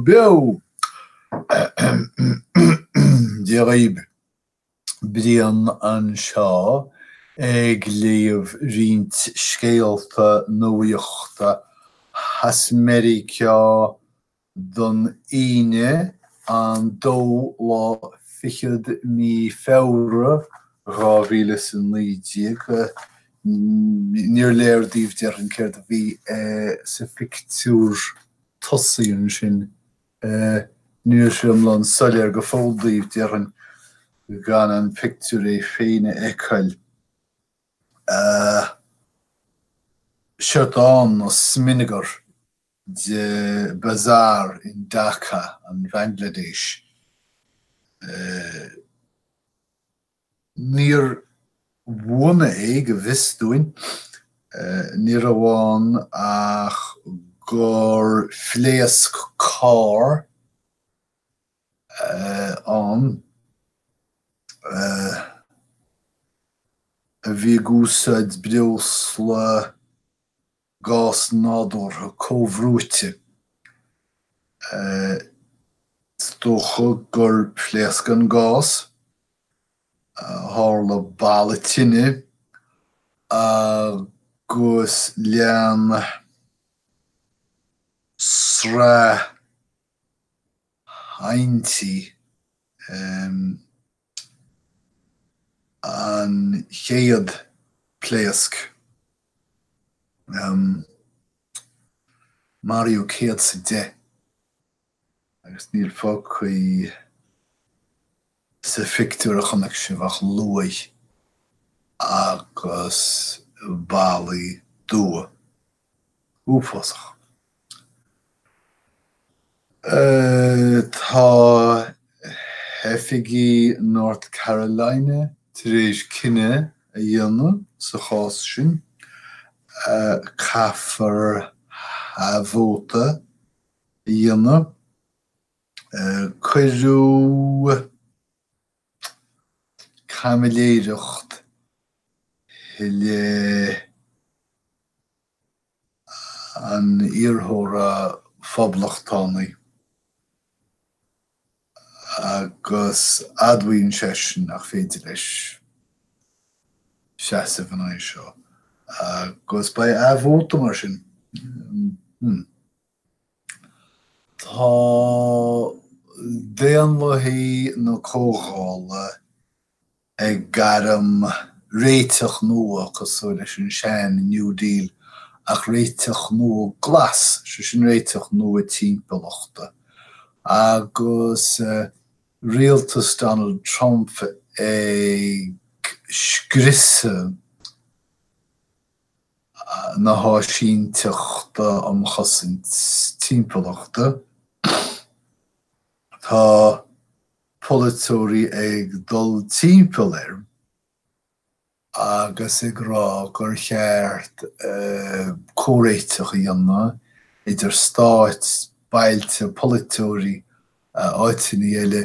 Beo! Dia dhaoibh. Brian anseo ag léamh roinnt scéalta nuachta as Meiriceá don Aoine an dóú lá fichead mí Feabhra 2019. Níor léir daoibh, déarfainn, céard a bhí sa phictiúr tosaigh ansin. Níl sé iomlán soiléir go fóill daoibh, déarfainn, gan an pictiúr é féin a fheiceáil. Séard atá ann ná smionagar de bazaar in Dhaka, an Bhanglaidéis. Níor bhuanadh é, go bhfios dúinn. Ní raibh ann ach gur phléasc carr ann a bhí ag úsáid breosla gás nádúrtha comhbhrúite. Is dócha gur phléasc an gás, tharla balla tine agus lean sraith adhaintí an chéad pléasc. Maraíodh 110 agus níl fágtha sa phictiúr a chonaic sibh ach luaith agus ballaí dubha. Uafásach. Tá oifigigh North Carolina tar éis cinneadh a dhéanamh sa chás sin. Caithfear athvóta a dhéanamh. Cuireadh caimiléireacht i leith an iarrthóra phoblachtánaigh agus admhaíonn seisean nach féidir leis seasamh in aghaidh seo agus beidh athvóta mar sin. Tá Daonlathaigh na Comhdhála ag gairm réiteach nua cosúil leis an sean New Deal ach réiteach nua glas, sé sin réiteach nua timpeallachta. Agus rialtas Donald Trump ag scriosadh na háisínteachta um chosaint timpeallachta, tá polaiteoirí ag dul timpeall air agus ag rá gur cheart comhréiteach a dhéanamh idir stáit, bailte, polaiteoirí, áiteanna eile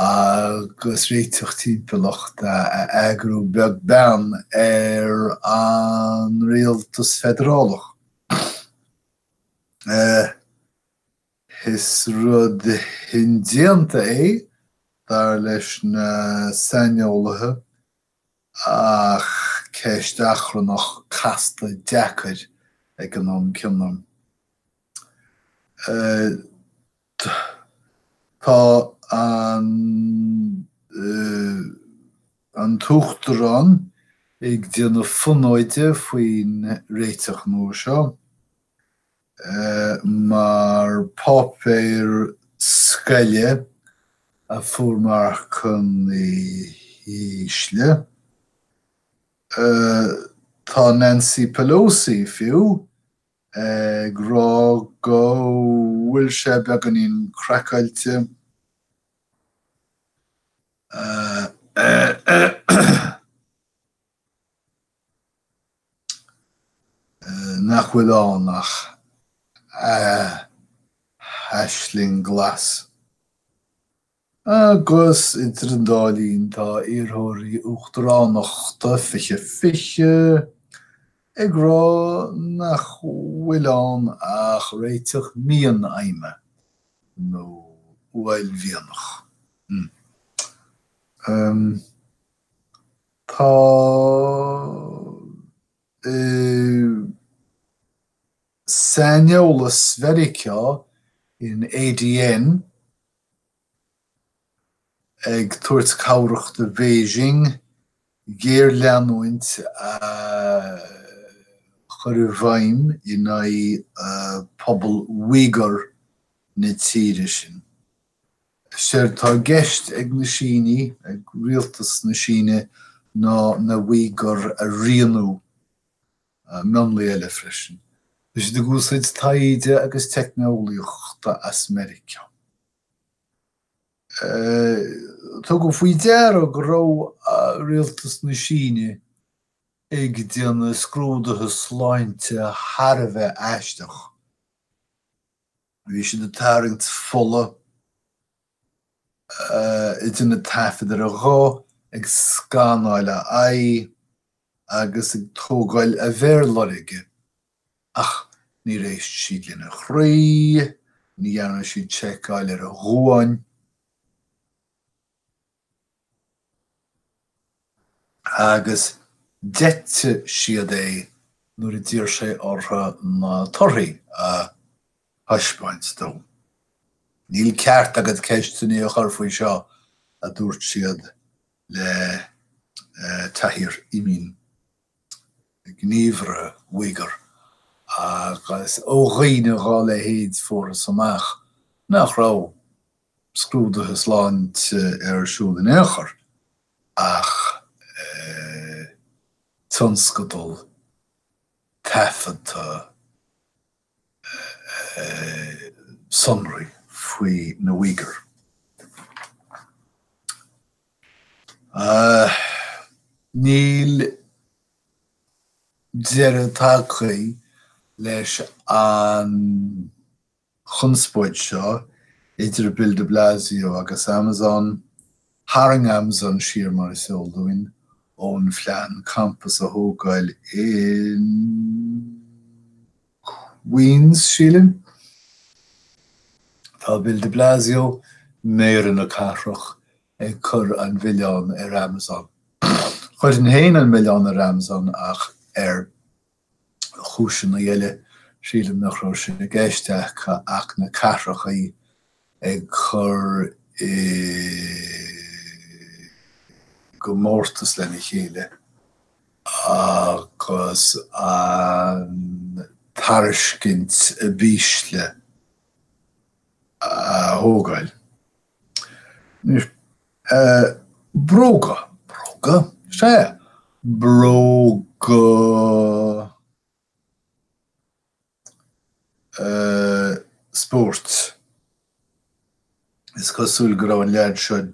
agus réiteach timpeallachta a eagrú beag beann ar an rialtas feidearálach. Is rud indéanta é, dar leis na saineolaithe, ach ceist achrannach casta deacair ag an am céanna. Tá an an tUachtarán ag déanamh fonóide faoin réiteach nua seo. mar pháipéar scoile a fuair marcanna ísle. Tá Nancy Pelosi, fiú, ag rá go bhfuil sé beagáinín craiceáilte. nach bhfuil ann ach aisling ghlas. Agus idir an dá linn tá iarrthóirí uachtaránachta 2020 ag rá nach bhfuil ann ach réiteach mianfheidhme. nó uaillmhianach. Tá saineolas Mheiriceá in ADN ag tabhairt cabhrach do Bheijing géarleanúint a chur i bhfeidhm in aghaidh pobal Uyghur na tíre sin. Séard tá i gceist ag na Sínigh, ag rialtas na Síne, ná na Uyghur a rianú, mionlaigh eile freisin. Tá siad ag úsáid taighde agus teicneolaíochta as Meiriceá. Tugadh faoi deara go raibh rialtas na Síne ag déanamh scrúduithe sláinte thar a bheith aisteach. Bhí siad ag tarraingt fola, ag déanamh taifead ar a ghuth, ag scanáil a aghaidh agus ag tógáil a mhéarloirge. Ach níor éist siad lena chroí, ní dhearna siad seiceáil ar a dhuáin. Agus d'eitigh siad é nuair a d'iarr sé orthu na torthaí a thaispeáint dó. Níl ceart agat ceisteanna a chur faoi seo, a dúirt siad le Tahir Imin, gníomhaire Uyghur, agus ó dhaoine dhá leithéid fuarthas amach nach raibh scrúduithe sláinte ar siúl in aon chor ach tionscadal taifeadta sonraí faoi na Uyghur. Níl deireadh tagtha leis an chonspóid seo idir Bill de Blasio agus Amazon. Tharraing Amazon siar, mar is eol dúinn, ón phlean campas a thógáil in Queens, sílim. Tá Bill de Blasio, méara na cathrach, ag cur an mhilleáin ar Amazon. Chuirfinn féin an milleán ar Amazon ach ar chúiseanna eile, sílim nach raibh sé i gceist acu ach na cathracha ag cur i gcomórtas lena chéile agus an tairiscint ab ísle a thógáil. Anois, bróga, bróga, sea, bróga spóirt. Is cosúil go raibh an leaid seo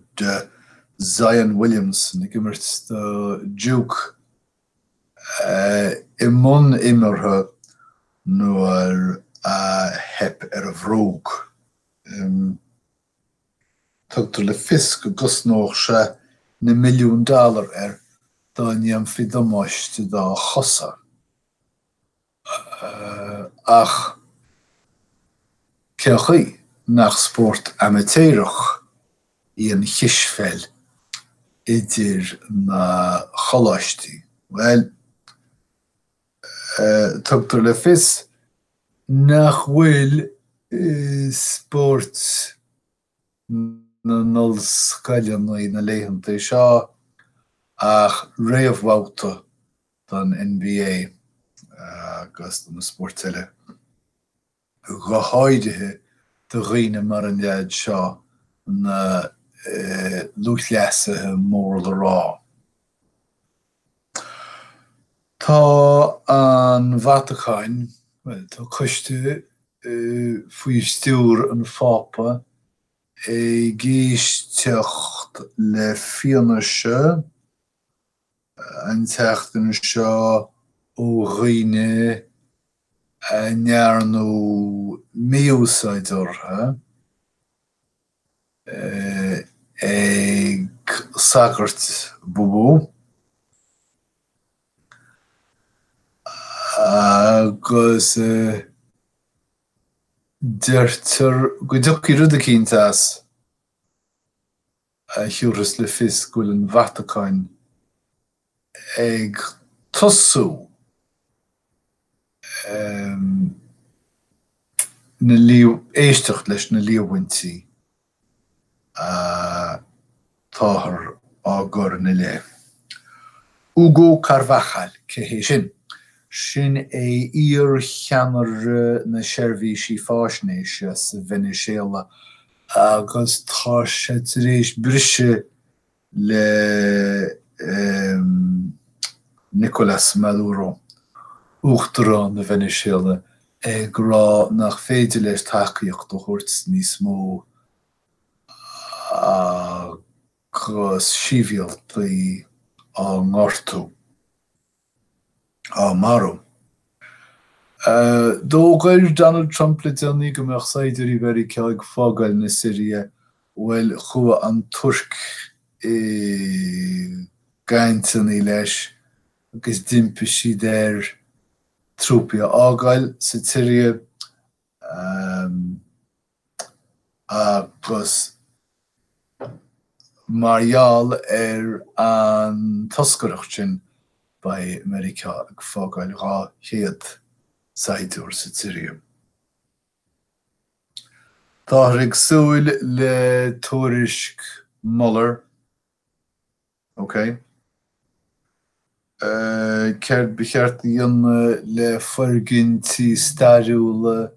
Zion Williamson ag imirt do Duke i mbun imeartha nuair a theip ar a bhróg. Tugtar le fios go gcosnódh sé na milliúin dollar air dá ndéanfaí damáiste dá chosa. Ach cén chaoi nach spórt amaitéarach í an chispheil idir na choláistí? Bhuel, tugtar le fios nach bhfuil i spóirt na n-ollscoileanna na laethanta seo ach réamhbhabhta don NBA agus do na spóirt eile, go háirithe do dhaoine mar an leaid seo, na lúthchleasaithe mór le rá. Tá an Vatacáin, bhuel, tá coiste faoi stiúir an Phápa ag éisteacht le fianaise an tseachtain seo ó dhaoine a ndearnadh mí-úsáid orthu. ag sagart búbú agus Deirtear go dtiocfaidh rud eicínt as a thiúrfas le fios go bhfuil an Vatacáin ag tosú na éisteacht leis na líomhaintí atáthar á gcur ina leith. Hugo Carvajal, cé hé sin? Sin é iar-cheannaire na seirbhísí faisnéise sa Veiniséala agus tá sé tar éis briseadh le Nicolás Maduro, Uachtarán na Veiniséala, ag rá nach féidir leis tacaíocht a thabhairt níos mó agus sibhialtaigh á ngortú. á marú. D'fhógair Donald Trump le déanaí go mbeadh saighdiúirí Mheiriceá ag fágáil na Siria, bhuel, chuaigh an Tuirc i gcainteanna leis agus d'impigh siad air trúpaí a fhágáil sa tSiria agus mar gheall ar an toscaireacht sin beidh Meiriceá ag fágáil 200 saighdiúir sa tSiria. Táthar ag súil le tuairisc Mueller. Ok. Céard ba cheart a dhéanamh le foirgintí stairiúla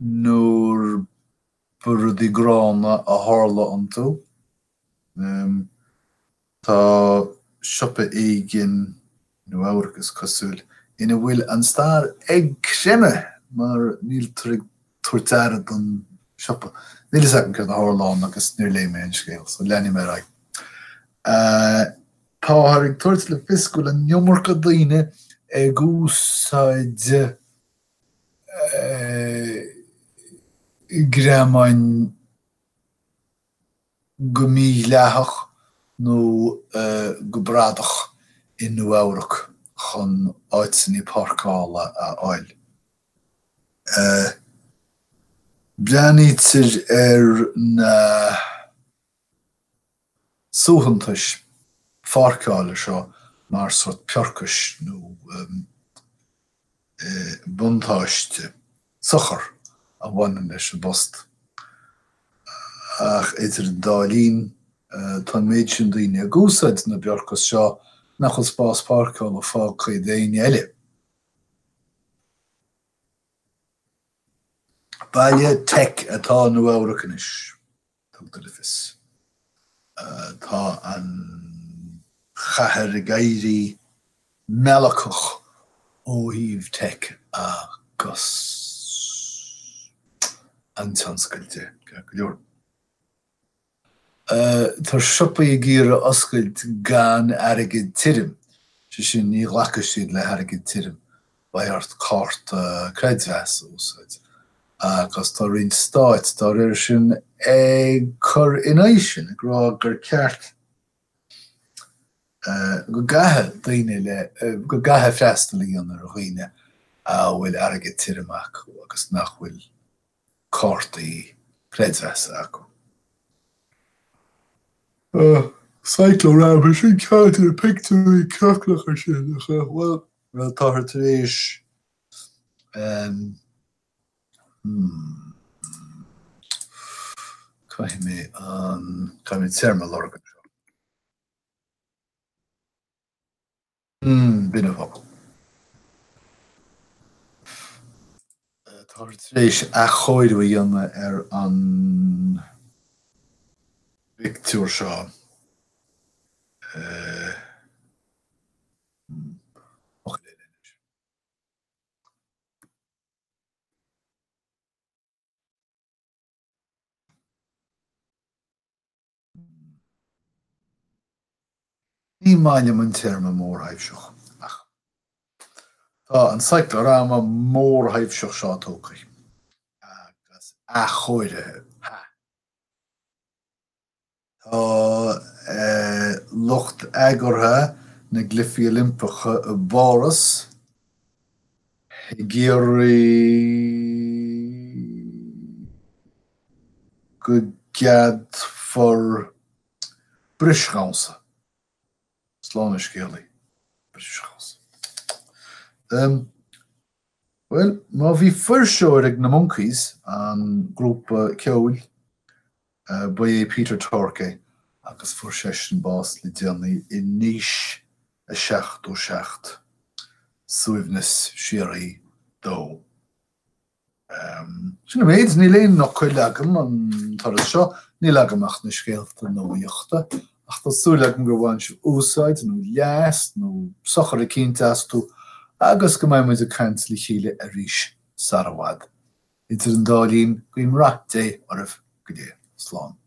nuair ba rudaí gránna a tharla iontu? Tá siopa éigin, Nua Eabhrac is cosúil, ina bhfuil an stair ag creimeadh mar níltear ag tabhairt aire don siopa. Níl fhios agam céard a tharla ann agus níor léigh mé an scéal, so leanfaidh mé ar aghaidh. Táthar ag tabhairt le fios go bhfuil an iomarca daoine ag úsáid greamáin go mídhleathach nó go bradach i Nua-Eabhrac chun áiteanna páirceála a fháil. Breathnaítear ar na suaitheantais pháirceála seo mar sórt piorcais nó buntáiste, sochar a bhaineann leis an bpost. Ach idir an dá linn, tá an méid sin daoine ag úsáid na bpiorcas seo nach bhfuil spás páirceála fágtha d'éinne eile. Baile teic atá i Nua-Eabhrac anois, tugtar le fios. Tá an chathair ag éirí meallacach ó thaobh teic agus an tionscail de, ceart go leor. Tá siopaí ag iarraidh oscailt gan airgead tirim, sé sin, ní ghlacfaidh siad le hairgead tirim, beidh ort cárta creidmheasa a úsáid. Agus tá roinnt stáit dá réir sin ag cur in aghaidh sin, ag rá gur ceart go gcaithfidh daoine le, go gcaithfidh freastal a dhéanamh ar dhaoine a bhfuil airgead tirim acu agus nach bhfuil cártaí creidmheasa acu. Cyclorama, sin ceann de na pictiúirí ciorclacha sin, nach ea? Bhuel, táthar tar éis hmm, caithfidh mé an, caithfidh mé téarma a lorg anseo. B'in an focal. Táthar tar éis athchóiriú a dhéanamh ar an bpictiúr seo. Focal eile anois. Ní maith liom an téarma mórthaibhseach, ach tá an cyclorama mórthaibhseach seo tógtha agus athchóirithe. Tá lucht eagartha na gCluichí Oilimpeacha i bPáras ag iarraidh. Go gceadfar brisdhamhsa. Slán a scéalaí. Brisdhamhsa. Bhuel, má bhí fuirseoir ag na Monkeys, an grúpa ceoil, ba é Peter Tork é agus fuair seisean bás le déanaí in aois a 77. Suaimhneas síoraí dó. Sin an méid, níl aon fhocail agam an turas seo, níl agam ach na scéalta nuachta, ach tá súil agam gur bhain sibh úsáid nó leas nó sochar eicínt astu agus go mbeidh muid ag caint le chéile arís sara bhfad. Idir an dá linn, guím rath Dé oraibh go léir. Slán.